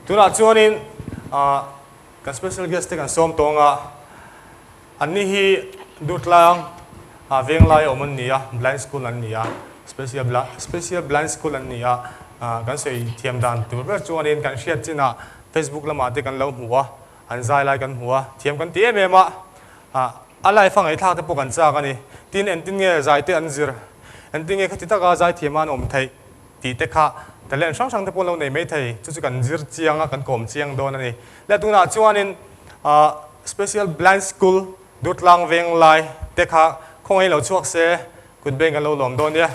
Tunah chuanin kan special guest te kan sawm tawng a, anni hi Durtlang Venglai awm an ni a, blind school an ni a, special special blind school an ni a, kan sawi thiam dan tur ber chuanin kan hriat chinah Facebook lamah te kan lo hmu a, an zai lai kan hmu a, thiam kan ti em em a, a life a ngaihthlak te pawh kan chak a ni. Tin, engtin nge zai te an zir, engtin nge khati taka zai thiam a an awm theih? Tih te kha talent hrang hrang te pawh an lo nei mai thei, chu chu kan zir chiang a, kan kawm chiang dawn a ni. Le tunah chuanin Special Blind School Durtlang Venglai te kha khawngaih lo chhuak se kut beng kan lo lawm dawn nia.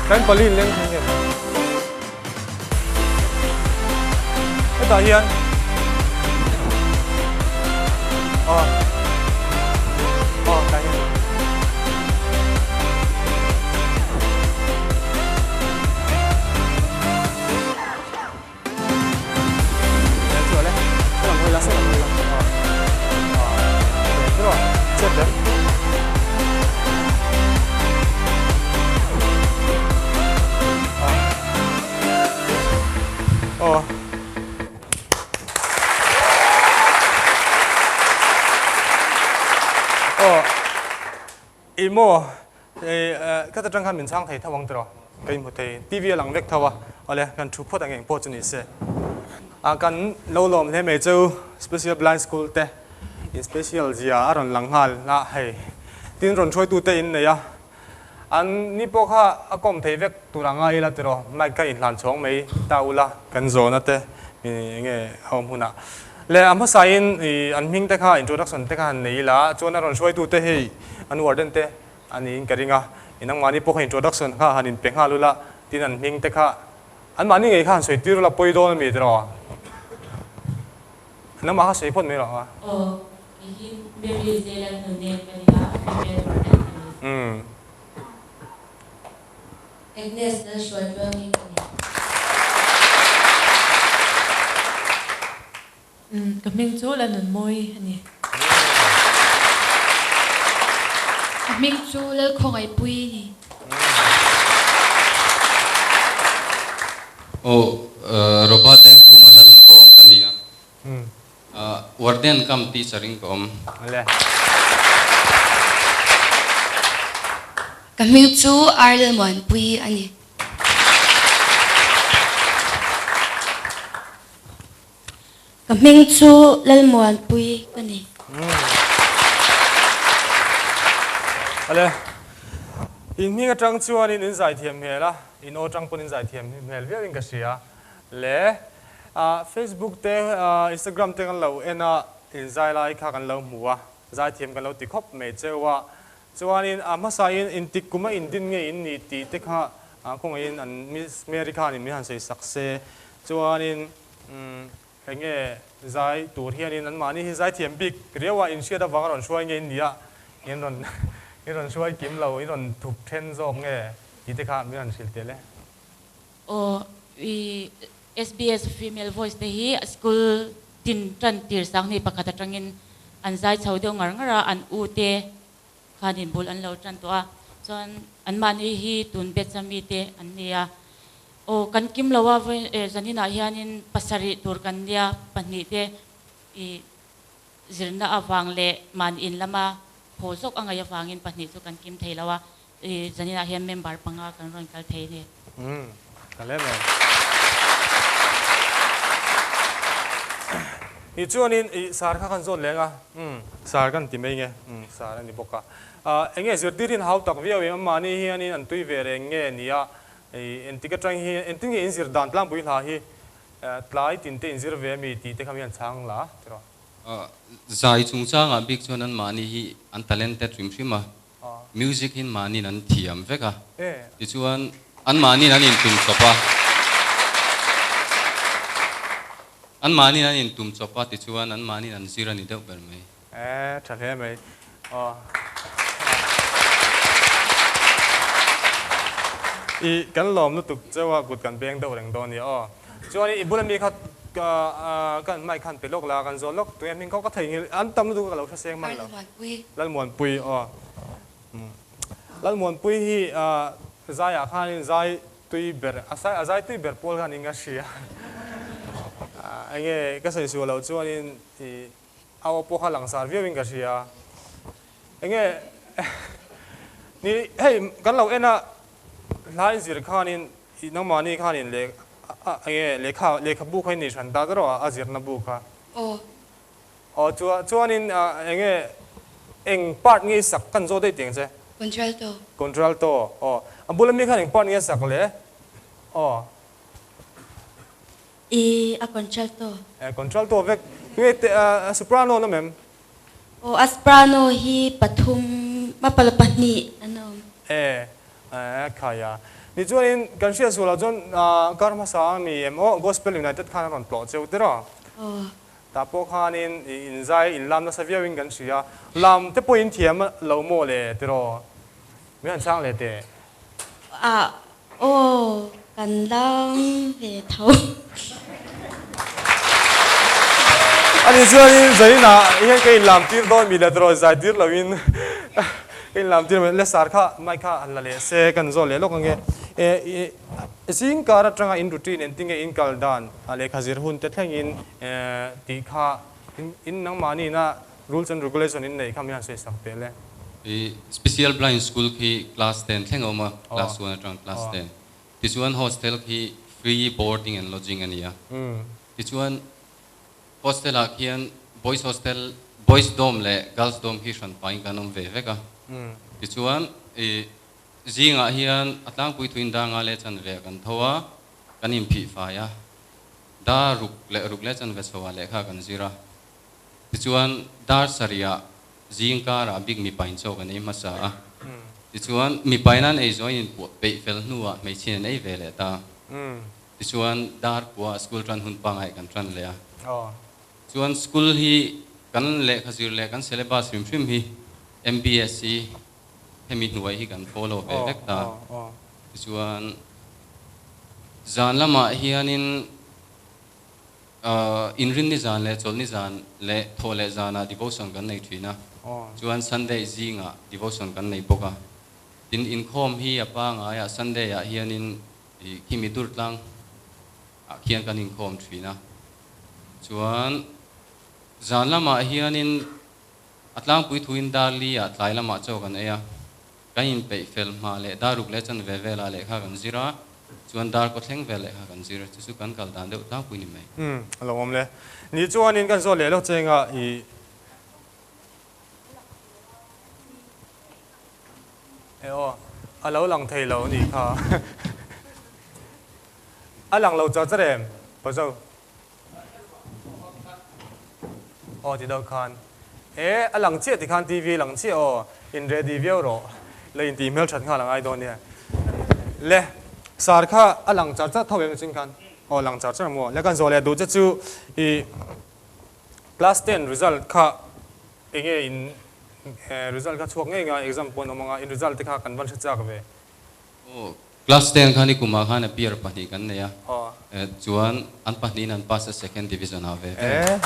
Kan pali leng thei nge hetah hian aw aw tah hian Ih maw, ka ta tang khan min chhang thei tho ang tiraw? Ka inhmu thei, TV a lang vek tho a, awle kan thu phawt ang eng pawh chu ni se. A kan lo lawm hle mai chu Special Blind School te in special zia a rawn lang nghal a hei tin rawn hruaitu te in nei a, an ni pawh kha a kawm thei vek tur ang a ila tiraw mic kha inhlan chhawng mai ta ula kan zawhna te eng nge a awm hunah le a hmasa in ih an hming te kha introduction te kha han nei ila chuan a rawn hruaitu te hei an warden te a niin ka ring a, i nangmahni pawh kha introduction kha han inpe nghal ula, tin an hming te kha anmahni ngei kha han sawi tir ula pawi dawn a mi tiraw? Nangmah kha sawi phawt mai rawh a. Aw, kei hi Mary Zelan Nune ka ni a, female warden ka ni. Umm. Agnes Lalhruaitluangi ka ni. Umm, ka hming chu Lalnunmawi a ni. Ka hming chu Lalkhawngaihpui a ni. Aw, Robert Dengkhuma Lalvawng ka ni a. Warden kam teacher in ka awm. Ka hming chu Ar Lalmuanpui a ni. Ka hming chu Lalmuanpui ka ni. Ale, in hming atang chuanin in zaithiam hmel a, in aw atang pawn in zaithiam hmel viau in ka hria. Le, Facebook te, Instagram te kan lo en a, in zai lai kha kan lo hmu a, zaithiam kan lo ti khawp mai cheu a. Chuanin a hmasain intik kum a indin nge in ni tih te kha kawngaihin an Miss Mary khanin min han sawi sak se. Chuanin eng nge zai tur hianin anmahni hi zaithiam bik riau a inhriat avanga rawn hruai nge in nia in rawn in rawn hruai kim lo in rawn thup then zawk nge tih te kha min rawn hrilh tel e. Aw i SBS female voice te hi school tin tan tir sang ni pakhat atangin an zai chho deuh ngar ngar a an u te khanin bul an lo tan tawh a, chuan anmahni hi tun batch a mite an ni a, aw kan kim lo a vawi zaninah hianin pasarih tur kan nia pahnih te ih zirna avang leh mahni in lama haw zawk a ngaih avangin pahnih chu kan kim thei lo a, ih zaninah hian member panga kan rawn kal thei a ni. Umm ka hle mai. Ih chuanin ih sar kha kan zawt leng a, umm sar kan ti mai nge, umm sar a ni bawk a. Ah eng nge zirtir in hau tak viau em amahni hianin an tui ve reng nge ni a, ih engtik atang hi engtin nge in zir dan tlangpui hla hi tlai tin te in zir ve ami tih te kha mi han chhang la tiraw. Zai chungchangah bik chuan anmahni hi an talented hrim hrim a, Music hi mahniin an thiam vek a, tichuan anmahniin an intum chawp a, anmahniin an intum chawp a, tichuan anmahniin an zir a ni deuh ber mai. E, tha hle mai. Aw. I kan lawm lutuk cheu a kut kan beng deuh reng dawn nia aw. Chuan i bula mi kha kan mic khan pe lawk la kan zawl lawk tunge hming kha ka thei an tam lutuk a ka lo hre seng hman lo. Lalmuanpui aw. Lalmuanpui hi zaiah khanin zai tui ber a zai tui ber pawl khan in ka hria. Enge ka sawi sual loh chuanin i a aw pawh kha langsar viauin ka hria. Enge ni hei kan lo en a hla in zir khanin i nangmahni khanin leh enge lehkha lehkhabu kha in nei hran ta erawh a a zirna bu kha. Aw. Aw chu chuanin enge eng part nge i sak kan zawt daih tiang che? Contralto. Contralto aw. A bula mi khan eng part nge a sak le? Aw. I a contralto. E contralto vek. Tunge te a soprano an awm em? Aw a soprano hi pathum a pala pahnih an awm. E e khai a. Ni chuanin kan hriat sual ah chuan kar hmasa a mi em aw Gospel United khan a rawn tlawh cheu tir aw. Aw. Tah pawh khanin i inzai inlam nasa viauin kan hria. Lam te pawhin thiam lo maw le tiraw? Min han chhang leh teh. Ah aw kan lam ve tho. Ani chuanin zainah hian ka inlam tir dawn mi le tiraw zai tir loin ka inlam tir mai. Lesar kha mic kha han la leh se kan zawh leh lawk ange. Zing kar atanga in routine engtin nge in kal dan lehkha zir hun te thlengin tih kha in nangmahni ina rules and regulation in neih kha mi han sawi sak teh le. I special blind school khi class 10 thleng a awm a, class 1 atang class 10. Tichuan hostel khi free boarding and lodging a ni a. Tichuan hostel ah khian boys hostel, boys dorm leh girls dorm khi hran pahin kan awm ve vek a. Tichuan i Zingah hian a tlangpui thuin dar nga leh chanve ah kan tho a, kan inphih fai a, dar ruk leh ruk leh chanve chho ah lehkha kan zir a. Tichuan dar sarih ah zing karah bik mipain chaw kan ei hmasa a. Tichuan mipain an ei zawh in inpuah peih fel hnuah hmeichhin an ei ve leh ta. Tichuan dar kua ah school tan hun pangai kan tan leh a. Chuan school hi kan lehkha zir leh kan syllabus hrim hrim hi MBSC Hemi hnuai hi kan follow ve vek ta. Tichuan zan lamah hianin inrinni zan leh chawlhni zan leh thawh leh zanah devotion kan nei thin a. Chuan Sunday zingah devotion kan nei bawk a. Tin inkhawm hi a pangaiah Sunday ah hianin khimi durtlang ah khian kan inkhawm thin a. Chuan zan lamah hianin A tlangpui thuin dar li ah tlai lamah chaw kan ei a, kan inpeih fel hma leh dar ruk leh chanve velah lehkha kan zir a, chuan dar kaw thleng vel lehkha kan zir, chu chu kan kal dan deuh tlangpui ni mai. Umm, a lo awm le. Ni chuanin kan zawt leh lo cheng a, i. E aw, a lo lang thei lo ni kha. A lang lo char char em, Pazo? Aw ti deuh khan e a lang chiah ti khan TV lang chiah aw in ready viau rawh la in tih hmel that nghal a ngai dawn nia le sar kha a lang char char tho em chin khan aw lang char char maw le kan zawh leh duh che chu i class 10 result kha enge in result kha chhuak ngei nga exam pawh an awm anga in result te kha kan van hre chak ve. Aw Class 10 khan i kumah khan a peer pahnih kan nei a, chuan an pahnihin an pass a second division ah ve ve.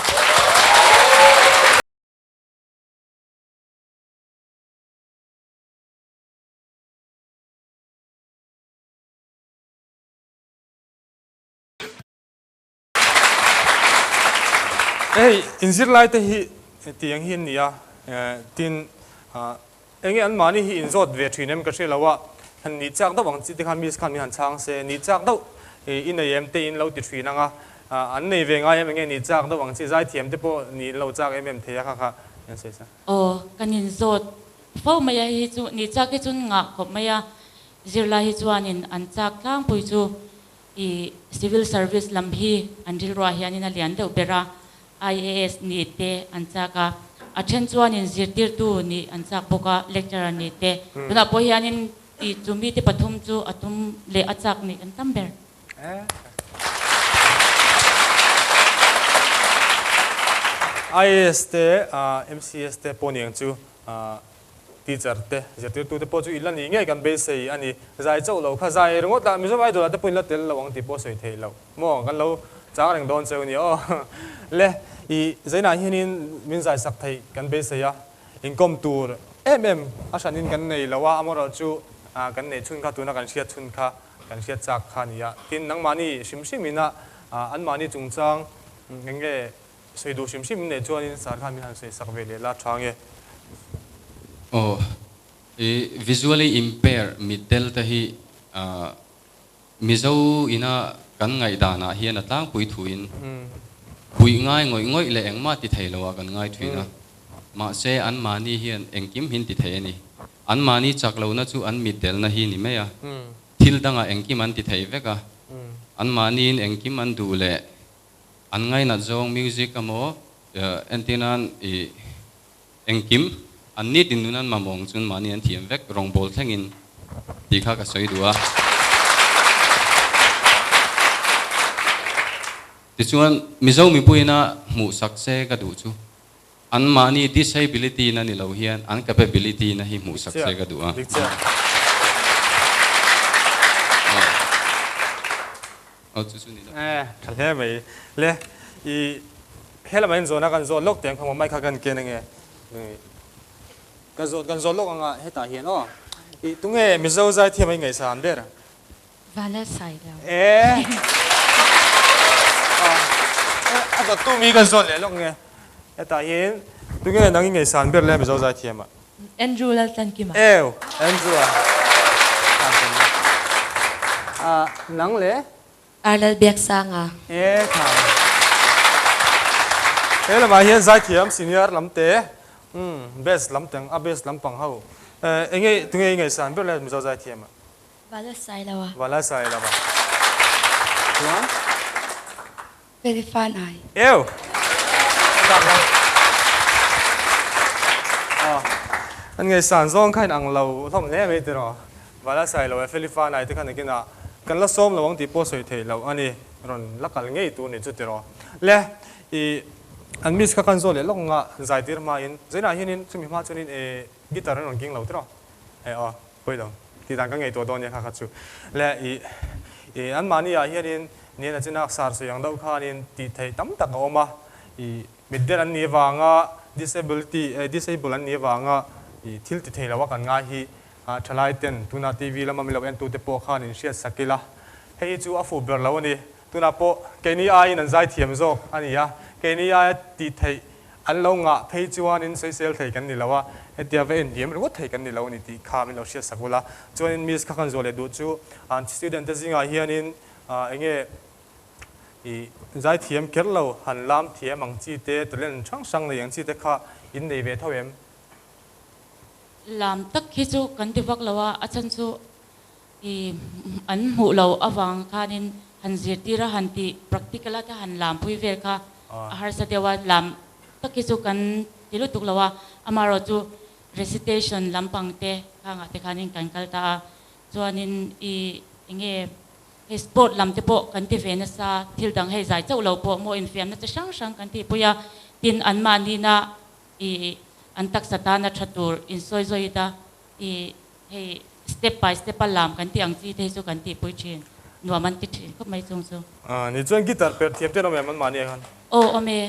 Hei inzirlai te hi tiang hi an ni a, tin enge anmahni hi inzawt ve thin em ka hre lo a, han nih chak deuh ang chi te khan miss khan min han chhang se, nih chak deuh i nei em te in lo ti thin ang a, an nei ve ngai em enge nih chak deuh ang chi zaithiam te pawh nih lo chak em em thei a kha kha an sawi sa. Aw kan inzawt fo mai a hei chu nih chak hi chuan ngah khawp mai a, zirlai hi chuanin an chak tlangpui chu I civil service lam hi an rilruah hianin a lian deuh ber a, IAS nih te an chak a, a then chuanin zirtirtu nih an chak bawk a, lecturer nih te. Tunah pawh hianin i chu mite pathum chu a tum leh a chak nih an tam ber. IAS te, MCS te pawh niang chu. Teacher te, zirtirtute pawh chu i la ni ngei kan beisei a ni. Zai chauh lo kha zai ringawt a, Mizo Idol ah te pawh in la tel lo ang tih pawh sawi theih loh maw? Kan lo chang reng dawn cheu nia aw. Le, i zainah hianin min zai sak theih kan beisei a, inkawm tur em em a hranin kan nei lo a, amaherawhchu kan neih chhun kha tuna kan hriat chhun kha kan hriat chak kha a ni a. Tin, nangmahni hrim hrimin a anmahni chungchang eng nge Sawi duh hrim hrim nei chuanin sar khan min han sawi sak ve leh la tha nge. Aw, i visually impair mitdel te hi Mizo ina kan ngaihdan ah hian a tlangpui thuin puih ngai ngawih ngawih leh engmah ti thei lo ah kan ngai thin a, mahse an mahni hian engkim hin ti thei a ni. An mahni chak lohna chu an mitdelna hi ni mai a, thil dangah engkim an ti thei vek a, an mahniin engkim an duh leh An ngainat zawng music emaw entir nan i engkim an nitin nun an mamawng chuan mahni an thiam vek rawngbawl thlengin tih kha ka sawi duh a. Tichuan Mizo mipuiina hmuh sak se ka duh chu an mahni disability na ni lo hian an capability na hi hmuh sak se ka duh a. Aw chu chu ni lo. Eh, tha hle mai. Le, i helama in zawhna kan zawt lawk teh ang kha maw mai kha kan ken ange. Ka zawt kan zawt lawk anga hetah hian aw. I tunge Mizo zaithiam a i ngaihsan ber? Vala sai lo. Eh. A dawttu mi kan zawt leh lawk nge. Hetah hian tunge nang i ngaihsan ber le Mizo zaithiam ah? Andrew Laltlankima. Ew, Andrew a. A nang le? Ar Lalbiaksanga. E tha. He lamah hian zaithiam senior lam te, umm best lam teng a best lampang ho. Enge tunge i ngaihsan ber le Mizo zaithiam ah? Vala Sailova. Vala Sailova. Chuan? Felifan ai. Ew! Aw, an ngaihsan zawng kha in ang lo hlawm hle mai tiraw? Vala sai lo e, Felifan ai te kha nakinah kan la sawm lo ang tih pawh sawi theih loh a ni, rawn la kal ngei tur ni chu tiraw? Le, i an miss kha kan zawh leh lawk nga zai tir hmain, zainah hianin chumi hma chuanin e guitar an rawn keng lo tiraw? E aw, pawi lo, tih dan ka ngaihtuah dawn nia kha kha chu. Le, i i anmahni ah hianin Nian a chinak sar sawi ang deuh khanin tih theih tam tak a awm a, i mitdel an nih avanga disability eh disable an nih avanga i thil ti thei lo a kan ngai hi thalai ten tuna TV lama min lo en tute pawh khan in hriat sak ila hei hi chu a fuh ber lo a ni. Tunah pawh keini aiin an zai thiam zawk a ni a, keini aia tih theih an lo ngah phei chuanin sawisel thei kan ni lo a, hetia va en diam ringawt thei kan ni lo a ni tih kha min lo hriat sak ula. Chuanin miss kha kan zuah leh duh chu an student te zingah hianin Enge i zaithiam kher lo han lam thiam ang chi te, talent hrang hrang nei ang chi te kha in nei ve tho em? Lam tak hi chu kan ti vak lo a, a chhan chu i an hmuh lo avang khanin han zirtir a, han ti practical a te han lam pui vel kha a harsa deuh a, lam tak hi chu kan ti lutuk lo a, amaherawh chu recitation lampang te khangah te khanin kan kal ta a, Chuanin i enge hei sport lam te pawh kan ti ve nasa, thil dang hei zai chauh lo pawh maw infiamna chi hrang hrang kan tihpui a, tin anmahnina i an taksa tana tha tur insawi zawih ta i hei step by step a lam kan tih ang chi te hi chu kan tihpui thin, nuam an ti thin khawp mai chung chu. Ni chuan guitar perh thiam te an awm em anmahni ah khan? Aw awm e.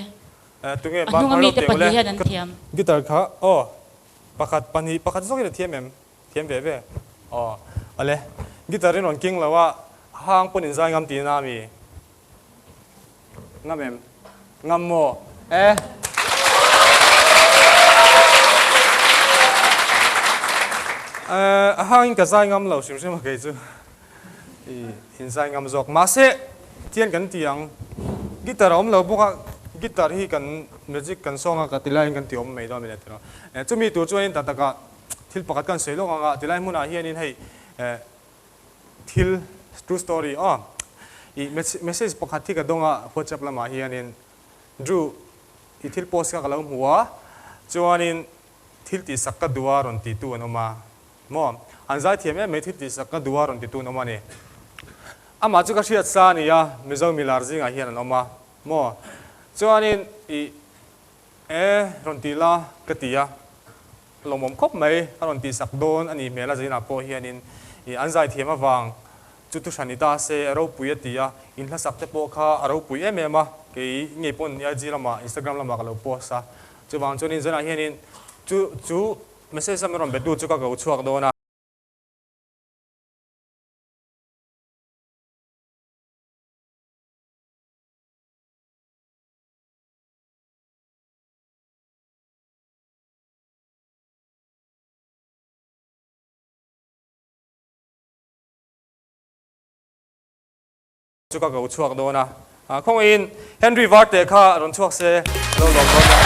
Tunge A ban hnunga phar lo mite teh ule pahnih hian an thiam. Guitar kha aw pakhat pahnih pakhat zawkin a thiam em? Thiam ve ve. Aw ale. Guitar in rawn king lo a, hang pawn in zai ngam tih na ami? Ngam em? Ngam maw? Eh. Eh, a hang in ka zai ngam lo hrim hrim a kei chu. I in zai ngam zawk. Mahse, tian kan ti ang. Guitar a awm lo bawk a, guitar hi kan magic kan sawng a, ka ti laiin kan ti awm mai dawn a mi le tiraw. Eh, chumi tur chuanin tak takah Thil pakhat kan sawi lawk ang a, tilai hmunah hianin hei thil true story aw i message pakhat hi ka dawng a WhatsApp lamah hianin Drew i thil post kha ka lo hmu a chuanin thil tihsak ka duh a rawn titu an awm a maw an zaithiam em mai thil tihsak ka duh a rawn titu an awm a ni amah chu ka hriat sa a ni a Mizo milar zingah hian an awm a maw chuanin i e rawn ti la ka ti a. lawmawm khawp mai a rawn tihsak dawn a nih hmel a zainah pawh hianin ih an zaithiam avang chu thuhran ni ta se a ropui a ti a, in hlasak te pawh kha a ropui em em a, kei ngei pawn IG lamah Instagram lamah ka lo post a, chuvang chuanin zanah hianin chu chu message a min rawn be tu chu ka ko chhuak dawn a. Chu ka ko chhuak dawn a, khawngaihin Henry Varte kha rawn chhuak se lo lawm dawn a.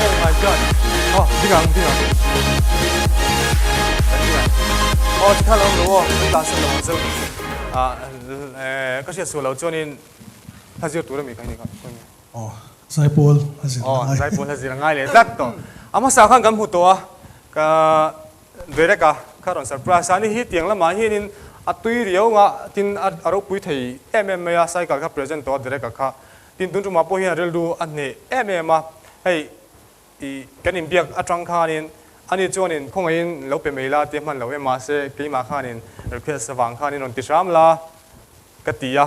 Oh my god. Oh, ding ang, ding ang. Ding ang. Oh, tikha lo lo aw, kan tlan san lo ang zeuh. Ah, ka hriat sual lo chuanin hla zir tur a mi kha hi ni kha. Aw, Zaipawl a zir a ngai. Aw, Zaipawl a zir a ngai leh tlat tawh. A hmasa khan kan hmu tawh a, ka Derek a kha rawn surprise a, ani hi tiang lamah hianin a tui riau nga tin a ropui thei em em mai a, cycle kha present tawh a Derek a kha. Tin tun tumah pawh hian rilru a hneh em em a, hei i kan inbiak atang khanin ani chuanin khawngaihin lo pe mai la tia hman lo em mahse keimah khanin request avang khanin rawn ti hram la ka ti a.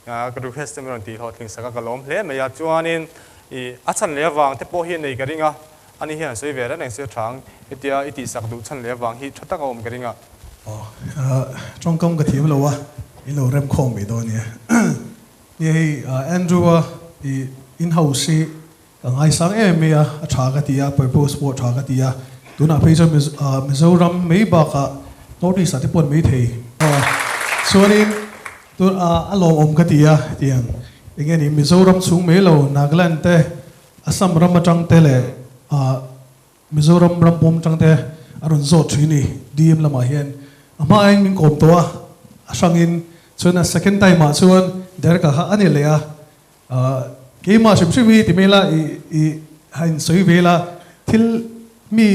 Ka request te min rawn tih hlawhtling sak a, ka lawm hle mai a. Chuanin i a chhan leh avang te pawh hi a nei ka ring a, ani hian an sawi ve reng reng sia tha ang, hetia i tihsak duh chhan leh avang hi tha tak a awm ka ring a. Aw, tawngkam ka thiam lo a, i lo rem khawm mai dawn nia. Nia hei Andrew-a i in house hi ka ngaisang em em mai a, a tha ka ti a, purpose pawh a tha ka ti a, tunah phei chuan Mizoram mai bakah North East ah te pawh an mai thei. Aw, chuanin Tun a a lawmawm ka ti a tiang eng nge ni Mizoram chhung mai lo Nagaland te Assam ram atang te leh ah Mizoram ram pawm atang te a rawn zawt thin ni DM lamah hian a hma aiin min kawm tawh a a hrangin chuan a second time ah chuan Derek a kha a ni leh a ah keimah hrim hrim hi ti mai la i i hain sawi ve la thil Mi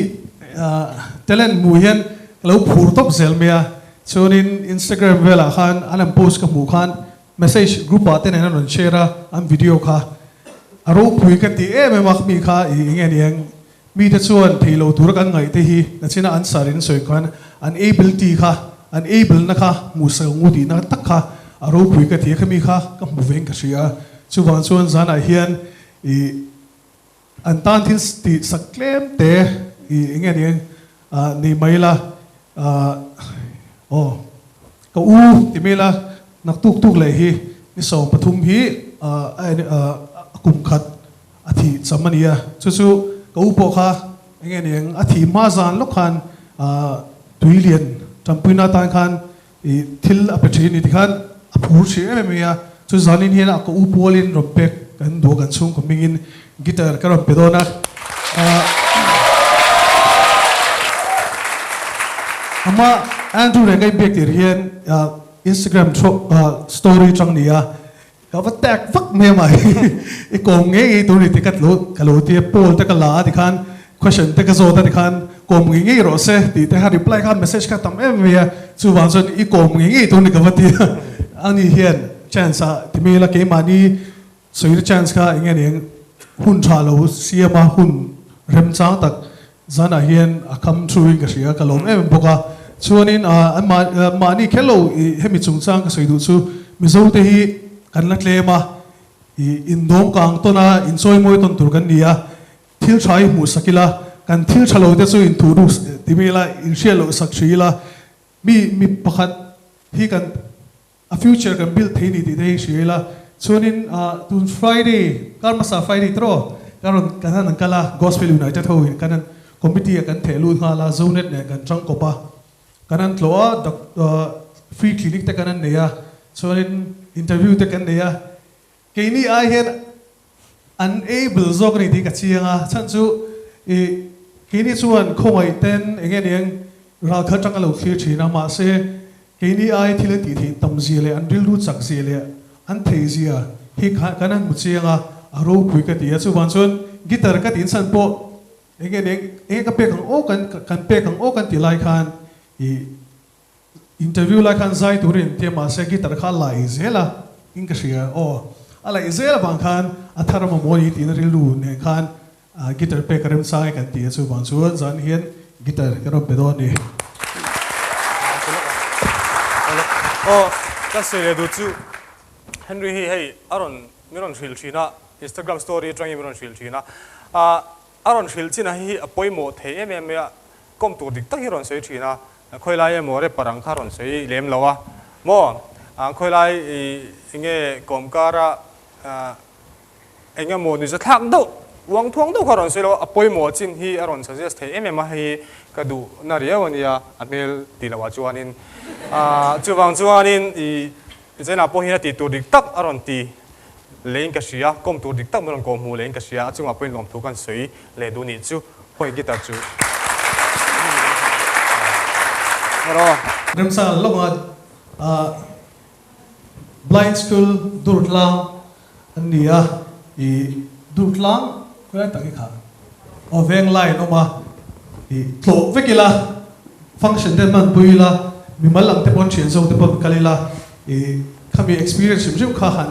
talent hmuh hian ka lo phur tawp zel mai a, chuanin Instagram velah khan an an post ka hmuh khan message group ah te nen an rawn share a, an video kha a ropui ka ti em em a, mi kha i eng nge niang mite chuan thei lo tura kan ngaih te hi nachina an sar in sawi khan an ability kha an able na kha hmuh sak ang u tihna tak kha a ropui ka ti a, khami kha ka hmu veng ka hria a, chuvang chuan zanah hian i An tan thil tih sak tlem te i eng nge ni ah nei mai la ah aw ka u ti mai la nak tuk tuk leh hi ni 13 hi ah a kum khat a thih cham a ni a chu chu ka u pawh kha eng nge ni ang a thih hma zan lawk khan ah tui lian tanpuina atan khan i thil a pe thin ni tikhan a phur hrih em em mai a, chu zanin hian a ka u pualin rawn pek kan duh a kan chhungkaw hmingin guitar ka rawn pe dawn a, ama Andrew leh ka inbiak tir hian Instagram story chang ni a, ka va tag vak mai a mai i kawm ngei ngei tur ni ti ka lo ti a, poll te ka la a tikhan Question te ka zawt a tikhan kawm ngei ngei rawh se tih te kha reply kha message kha tam em mai a, chuvang chuan i kawm ngei ngei tur ni ka va ti a, ani hian chance a ti mai ila keimahni sawina chance kha eng nge ni ang hun tha lo siam a hun remchang tak zanah hian a come through in ka hria ka lawm em em bawk a, chuanin an mahni kher lo i hemi chungchang ka sawi duh chu Mizo te hi kan la tlem a, i indawm kang tawn a inchawimawi tawn tur kan ni a, Thil tha hi hmuh sak ila, kan thil tha lo te chu in thuh ruk ti mai ila, in hriat loh sak hrih ila, mi mi pakhat hi kan a future kan build thei ni tih te hi hria ila, chuanin ah tun Friday, kar hmasa Friday tawh ka rawn kan han kal a, Gospel United ho in kan han committee ah kan theh lut nghal a, Zonet nen kan tang kawp a, kan han tlawh a, free clinic te kan han nei a, chuanin interview te kan nei a, Keini ai hian an able zawk a ni tih ka chiang a, chhan chu i keini chuan khawngaih ten eng nge niang ralkhat atang a lo thlir thin a, mahse keini ai thil an tih theih tam zia leh an rilru chak zia leh an thei zia hi kan han hmu chiang a, a ropui ka ti a, chuvang chuan guitar ka tih chhan pawh eng nge niang eng nge ka pek ang aw kan kan pek ang aw kan tih lai khan i Interview lai khan zai turin tia mahse guitar kha a lai zel a in ka hria aw. A laih zel avang khan a thar mamawh a ni tiin rilru nen khan guitar pek a remchang e kan ti a, chuvang chuan zan hian guitar ka rawn pe dawn a ni. Aw, ka sawi leh duh chu Henry hi hei a rawn min rawn hrilh thin a, Instagram story atangin min rawn hrilh thin a, a rawn hrilh chin a hi a pawimawh thei em em mai a, kawm tur dik tak hi a rawn sawi thin a, Khawilai emaw rapper ang kha rawn sawi lem lo a maw? Khawilai enge kawmkara eng emaw ni zathlak deuh, uang thuang deuh kha rawn sawi lo a, a pawimawh chin hi a rawn suggest thei em em a, hei hi ka duh na riau a nia, a hmel tih loh ah chuanin. Chuvang chuanin i China pawh hian a tih tur dik tak a rawn ti leh in ka hria, kawm tur dik tak min rawn kawhhmuh leh in ka hria, a chungah pawhin lawmthu kan sawi leh duh nih chu hawi guitar chu rawh. Remsang lawngah Blind School Durtlang an ni a, i Durtlang khawilai tak hi kha aw Venglai an awm a, i tlawh vek ila, function te hmanpui ila, mimal ang te pawn thian zawk te pawn kal ila, i khami experience hrim hrim kha han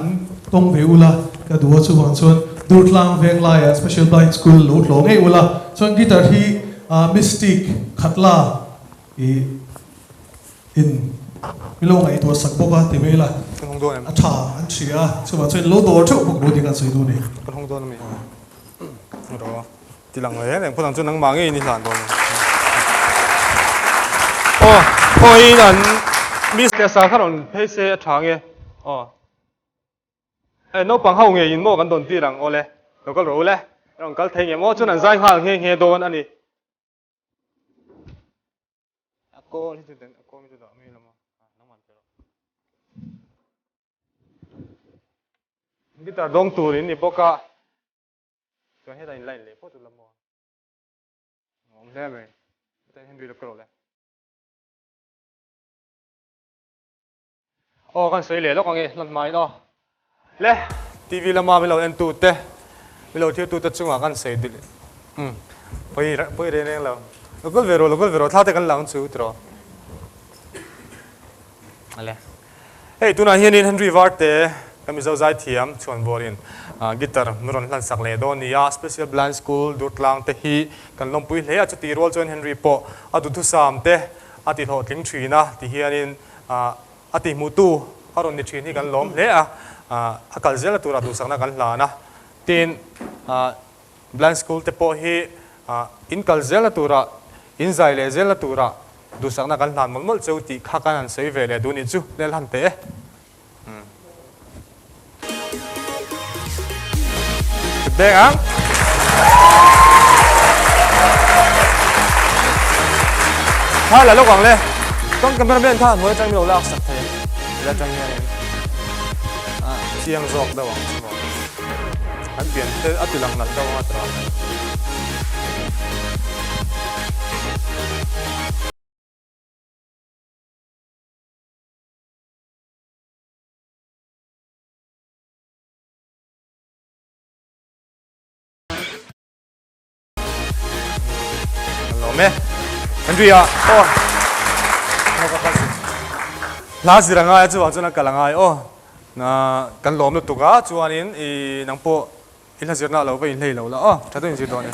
tawng ve ula ka duh a, chuvang chuan Durtlang Venglaiah Special Blind School lo tlawh ngei ula, chuan guitar hi Mystic Khatla i in mi lo ngaihtuah sak bawk a ti mai ila a tha an hria a, chuvang chuan lo dawr theuh bawk lo tih kan sawi duh a ni. Kan hawng dawn a mi? Rawh. Ti lang reng reng phawt ang chu nangmah ngeiin i hlan dawn a ni. Aw, khawiin an Miss leh Sir kha rawn phei se a tha nge? Aw. E, naupang ho ngeiin maw kan dawn tir ang? Aw le, lo kal rawh u le. Rawn kal thei nge maw? Chuan an zai nghal nghe nghe dawn a ni. A kawl hi chu den, a kawl hi chu dah mai lo maw? Nangman pe rawh. Guitar dawng turin ni bawk a. Chuan hetah in line leh phawt ula maw? Awm hle mai. Hetah Henry lo kal le. Aw kan sawi leh lawk ang e hlan hmain aw. Le TV lama min lo en tu te min lo thlir tu te chungah kan sawi dil um pawi pawi reng reng lo. Lo kal ve rawh lo kal ve rawh thla te kan la ang chu tiraw. Ale. Hei tunah hianin Henry Varte ka Mizo zaithiam chhuanvawrin guitar min rawn hlansak leh dawn a ni a, Special Blind School Durtlang te hi kan lawmpui hle a, chutih rual chuan Henry pawh a duhthusam te a ti hlawhtling thin a ti hianin a tihhmuhtu a rawn ni thin hi kan lawm hle a, a kal zelna turah duhsakna kan hlan a, tin Blind School te pawh hi in kal zelna turah in zai leh zelna turah Duhsakna kan hlan mawlh mawlh cheu tih kha kan han sawi ve leh duh nih chu lel han teh e. Chut deng ang. Kha la lawk ang le. Kan cameraman kha hnuai atang min lo lak sak thei. Ila atang hian in chiang zawk deuh ang chu maw. An pian te a ti lang nalh deuh ang a tawh a. Lawm e. Henry a aw. Hla zir a ngai a chuvang chuan a kal a ngai aw. Na kan lawm lutuk a chuanin i nang pawh I hla zirna lo va inhlei lo la aw, tha deuhin zir dawn e.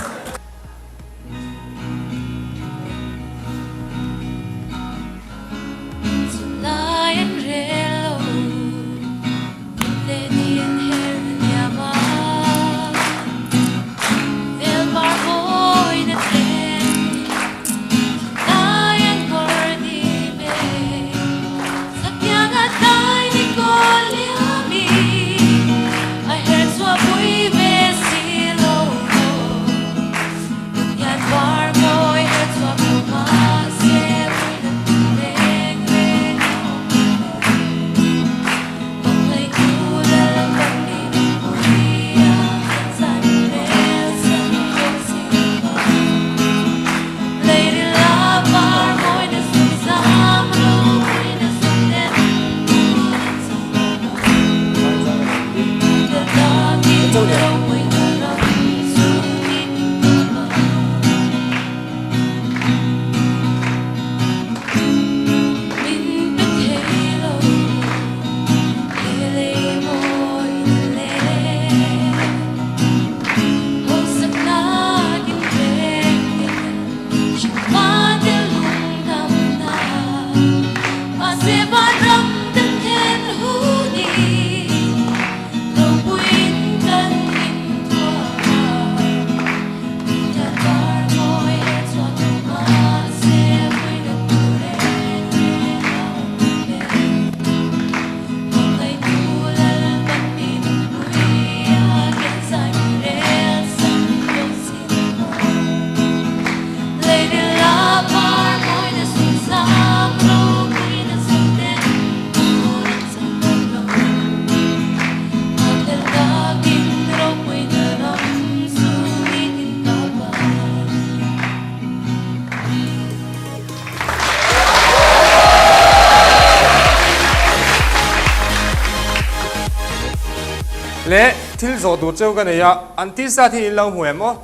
Le thil zawh tur cheu ka nei a, an t-shirt hi in lo hmu em aw?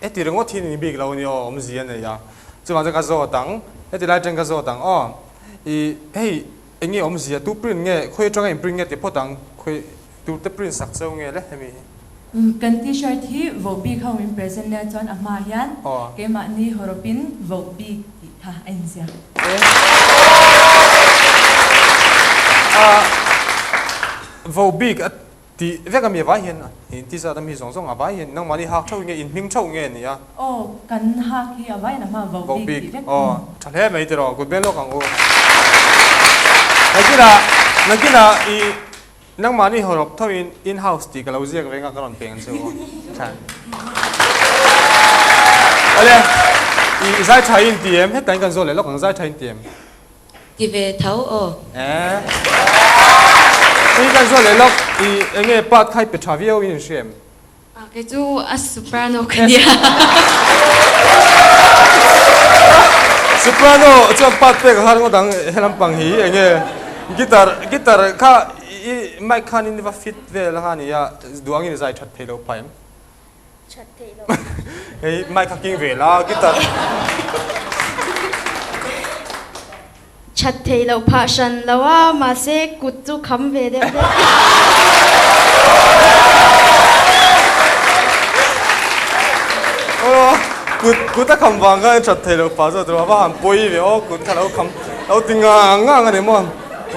Heti ringawt hi ni bik lo ni aw, awmzia a nei a. Chuvang chuan ka zawt ang, heti lai atang ka zawt ang aw. Ih hei eng nge awmzia, tu print nge, khawi atanga in print nge ti phawt ang, khawi tu te print sak cheu nge le hemi hi. Kan t-shirt hi voh bik ho min present nia chuan a hmaah hian keimahni hawrawpin voh bik tih kha a inziak. Voh bik a Tih vek a mi avai hian in ti zat a mi zawng zawng avai hian nangmahni hak theuh nge in hming theuh nge ni a? Aw, kan hak hi avai in a hma vo bik tih vek. Aw, tha hle mai tiraw, kut beng lawk ang u. Nakinah, nakinah i nangmahni hawrawp theuh in in house tih ka lo ziak reng a ka rawn peng che u. Tha. Awle, i zai tha in ti em? Hetah in kan zawh leh lawk ang, zai tha in ti em? Ti ve tho aw. Eh. Hei kan zawh leh lawk i enge part kha i pe tha viau in in hria em? Ah kei chu a soprano ka nia. Soprano chuan part pek a har ngawt ang he lampang hi enge guitar guitar kha i mic khan in va fit vel a nia duh angin i zai that thei lo phah em? That theih loh. Hei mic kha king ve la guitar. That theih loh phah hran lo a mahse kut chu kham ve deuh deuh. Aw kut kut a kham vang khan that theih loh phah zawk tur a va han pawi ve aw kut kha lo kham lo ti ngang ngang a ni maw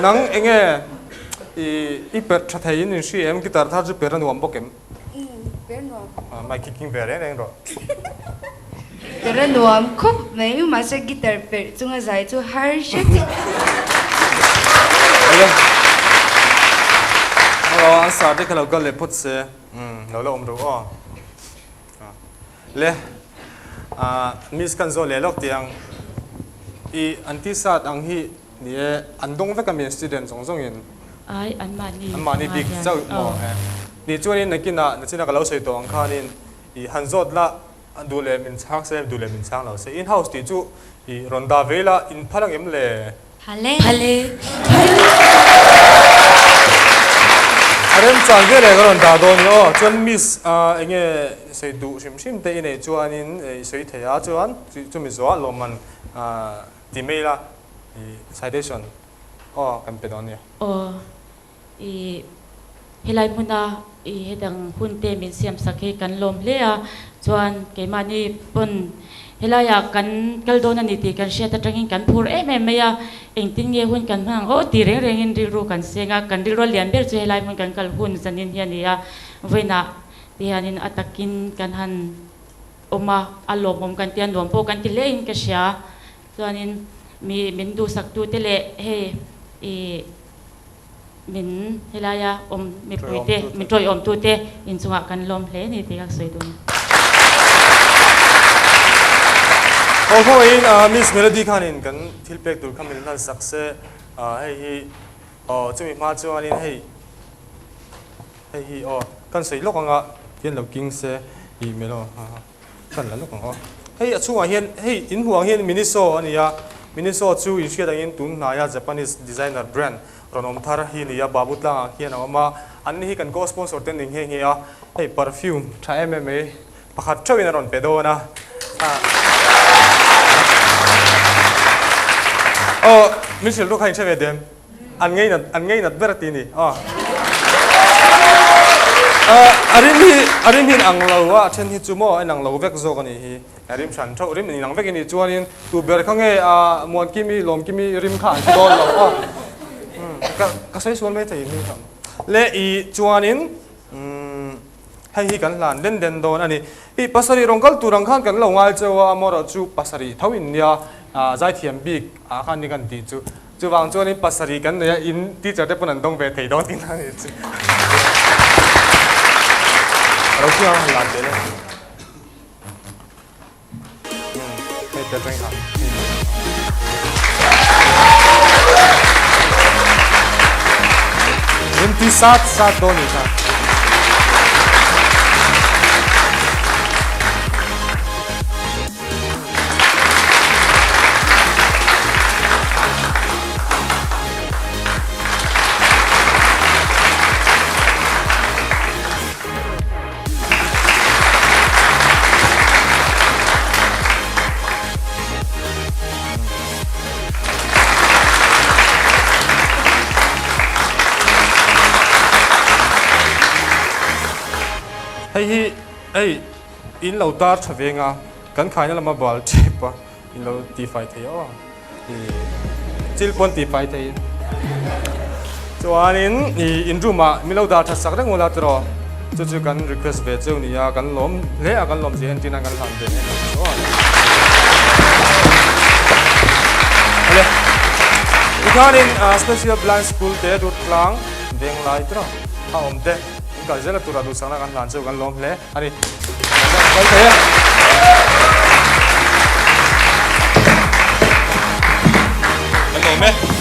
nang enge i i perh tha thei in in hria em guitar thar chu perh a nuam bawk em. Per nuam. Mic hi king ve reng reng rawh. Per a nuam khawp mai, mahse guitar perh chunga zai chu har hret. Awle. Aw an sar te kha lo kal leh phawt se. Umm lo la awm ru aw. Le miss kan zawh leh lawk tih ang i an t-shirt ang hi Ni e, an dawng vek a mi student zawng zawng in. Ai, an mahni An mahni bik chauh maw e. Ni chuanin nakinah nachina ka lo sawi tawh ang khanin i han zawt la duh leh min chhang se duh leh min chhang lo se. In house tih chu i rawn dah ve ila in phal ang em le? Phal e. Phal e. A remchang ve leh ka rawn dah dawn i aw. Chuan miss enge sawi duh hrim hrim te i neih chuanin i sawi thei a chuan chumi zawh ah lawmman ti mai ila. I citation aw kan pe dawn nia. Aw i helai hmuna i hetang hun te min siam sak hi kan lawm hle a, chuan keimahni pawn helaiah kan kal dawn a ni tih kan hriat atangin kan phur em em mai a, engtin nge hun kan hman ang aw tih reng rengin rilru kan seng a, kan rilru a lian ber chu helai hmun kan kal hun zanin hi a ni a, vawiinah te hianin a takin kan han awm a, a lawmawm kan tia nuam pawh kan ti hle in ka hria. Chuanin mi min duhsaktute leh hei i min helaia awm mipuite, min tawiawmtute inchungah kan lawm hle ni tih ka sawi dun. Aw khawngaihin Miss Melody khanin kan thil pek tur kha min hlan sak se, hei hi aw chumi hma chuanin hei hei hi aw kan sawi lawk anga hian lo king se i melo ha. Kan la lawk ang aw. Hei a chhungah hian hei in hmuh ang hian Miniso a ni a, Miniso chu in hriat angin tun hnaia Japanese designer brand rawn awm thar hi a ni a, Babu tlangah khian a awm a, an ni hi kan co-sponsor te an ni nghe nghe a, hei perfume tha em em mai pakhat theuhin a rawn pe dawn a. Aw min hrilh ruk kha in hre ve dem. An ngeinat an ngeinat ber a ti ni aw. A rim hi a rim hi in ang lo a, a then hi chu maw a inang lo vek zawk a nih hi. A rim hran theuh rim inang vek a nih chuanin tu ber kha nge a Muankimi Lawmkimi rim kha an hre dawn lo aw. Ka ka sawi sual mai thei hming kha. Le i chuanin umm hei hi kan hlan den den dawn a ni. I pasarih rawn kal tur ang khan kan lo ngai cheu a, amaherawh chu pasarih tho in nia zaithiam bik ah khan ni kan tih chu. Chuvang chuanin pasarih kan nei a, in teacher te pawn an dawng ve thei dawn tih na ni chu. A lo chiang a han lan tel e. Hei tel reng ha. Rim tui sat sat dawn ni kha. Hei in lo dar tha veng a, kan khaina lama bal tep a, in lo tifai thei aw. I chil pawn tifai thei. Chuanin i in room ah min lo dar that sak reng ula tiraw. Chu chu kan request ve cheu nia, kan lawm hle a, kan lawm zia entir nan kan hlan ve em em chu aw. Awle, tikhanin Special Blind School te Durtlang Venglai tiraw a awm te. In kal zel a tura duhsakna kan hlan chu kan lawm hle a ni. Kal thei e. Kan lawm e.